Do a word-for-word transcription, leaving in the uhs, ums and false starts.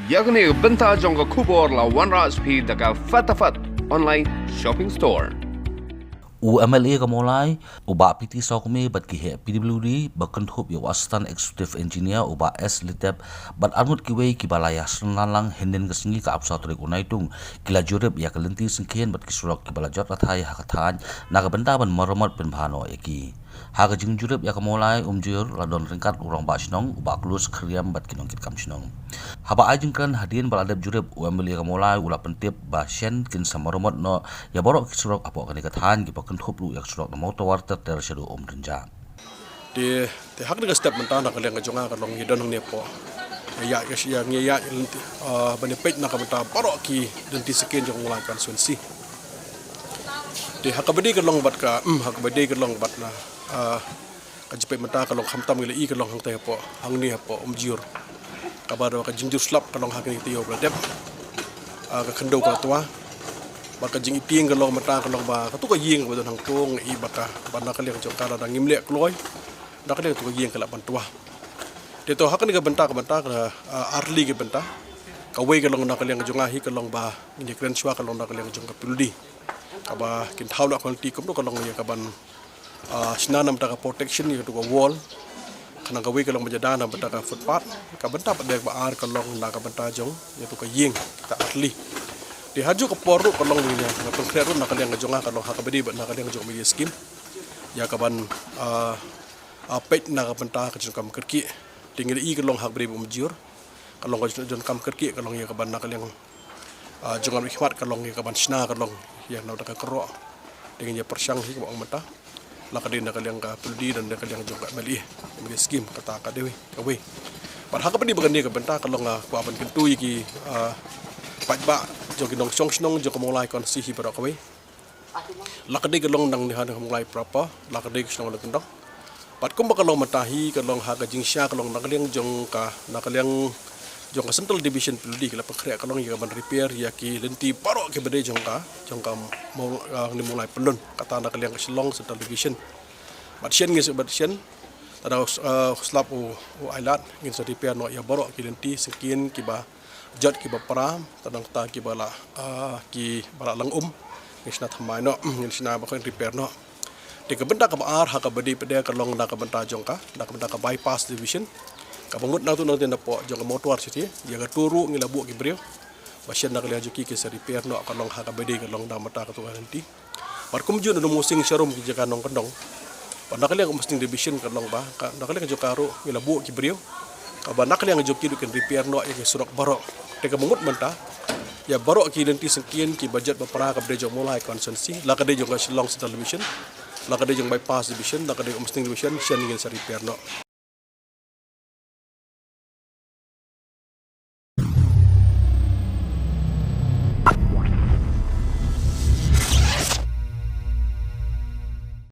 Ïa kane ka bynta jong ka khubor la wanrah sha phi da ka Fatafat Online Shopping Store. U M L A ka Mawlai, u Bah P T Sawkmie bad ki heh P W D ba kynthup ïa u Assistant Executive Engineer u Bah S Litep bad arngut kiwei kiba la ïasynran lang hynnin ka sngi ka arphew saw tarik u Naitung, ki la jurip ïa ka lynti syngkien bad ki surok kiba la jot rathai ha ka thaiñ na ka bynta ban maramot pynbha noh ïa ki. Ha ka jingjurip ïa ka Mawlai Umjur la don ryngkat u Rangbah Shnong, u Bah Klus Khriam bad ki nongkitkam shnong. Haba ai jingkren hadien ba la dep jurip, u M L A ka Mawlai u la pyntip ba shen kin sa maramot noh ïa baroh ki surok hapoh kane ka thaiñ, kiba kynthup ruh ïa ka surok na Mawtawar ter ter shaduh Umdynja. Te, te ha kane ka step mynta na ka liang ka jong nga ka long ïa don hangne hapoh. Ïa, ïa, ïa, ïa, ïa, lynti, ah, ban ïa peit na ka bynta baroh ki lynti syngkien jong Mawlai constituency. Te ha kaba dei ka long bad ka, mm, ha kaba dei ka long bad na, ah, ka jingpeit mynta ka long khamtam ngi la i ka long hangtai hapoh, hangne hapoh Umjur. Kaba da ka jingjur slap ka long ha kane ka taïew ba la dep. Ah, ka khyndew ka la twa. Bad ka jingitieng ka long mynta ka long ba, kato ka ïing kaba don hangto ngi i ba ka, ba na ka liang jong ka lada ngim leh kloi, na ka liang kato ka ïing ka lah ban twa. Te to ha kane ka bynta ka bynta ka, ah, ar tylli ka bynta. Kawei ka long na ka liang jong nga hi ka long ba ngin ïa kren shuwa ka long na ka liang jong ka P W D. Kaba kin thaw la ka lynti kumno ka long ïa kaban, ah, shna na bynta ka protection ïa kato ka wall. Khnang kawei ka long ba jada na bynta ka footpath. Ka bynta ba dei ba ar ka long na ka bynta jong ïa kato ka ïing kita ar tylli. Te ha kajuh ka por ruh ka long ïa nga pynkhreh ruh na ka liang jong nga ka long ha kaba dei bad na ka liang jong ka media scheme. Ïa kaban, ah, ah, peit na ka bynta ka jingkam kyrkieh. Te ngi la i ka long ha kaba dei bad Umjur. Ka long ka jingkam kyrkieh ka long ïa kaban na ka liang, ah, jong ka khmat ka long ïa kaban shna ka long ïa na ka kyrroh. Te ngin ïa pyrshang hi kaba ong mynta. La ka dei na ka liang ka P W D dan na ka liang jong ka M L A. M L A scheme kata ka dei kawei. Bad ha kaba dei bad kane ka bynta ka long, ah, kwah ban kyntu ïa ki, ah, paidbah jong ki nongshong shnong jong ka Mawlai constituency hi baroh kawei. La ka dei ka long nang ni ha Mawlai proper, la ka dei ka shnong la kyndong. Bad kumba ka long mynta hi ka long ha ka jingshisha ka long na ka liang jong ka, na ka liang jong ka Central Division P W D ki la pynkhreh ka long ïa kaban repair ïa ki lynti baroh kiba dei jong ka, jong ka Maw-, ah, ni Mawlai Pyllun, kata na ka liang ka Shillong Central Division. Bad shen ngin sa, bad shen, tada, ah, slap u, u Ailad, ngin sa repair noh ïa baroh ki lynti syngkien kiba jot kiba pra, tang kata kiba la, ah, kiba la lang um, ngin shna thymmai noh, ngin shna ba khun repair noh. Te ka bynta kaba ar ha kaba dei pat ka long na ka bynta jong ka, na ka bynta ka bypass division. Kaba mut nangtu nangtu napoh jong ka Mawtawar city, ïa kato ruh ngi la buh ki briew. Ba shen na ka liang jong ki ki sa repair noh ka long ha kaba dei ka long na ka bynta kato ka lynti. Bad kumjuh na Umsning Sharum ki jaka nongkyndong. Bad na ka liang Umsning division ka long ba, ka, na ka liang jong ka ruh ngi la buh ki briew. Kaba na ka liang jong ki ruh kin repair noh ïa ki surok baroh. Te kaba mut mynta, ïa baroh ki lynti syngkien kiba jot ba pra kaba dei jong Mawlai constituency, la ka dei jong ka Shillong Central Division, la ka dei jong bypass division, la ka dei Umsning division, shen ngin sa repair noh.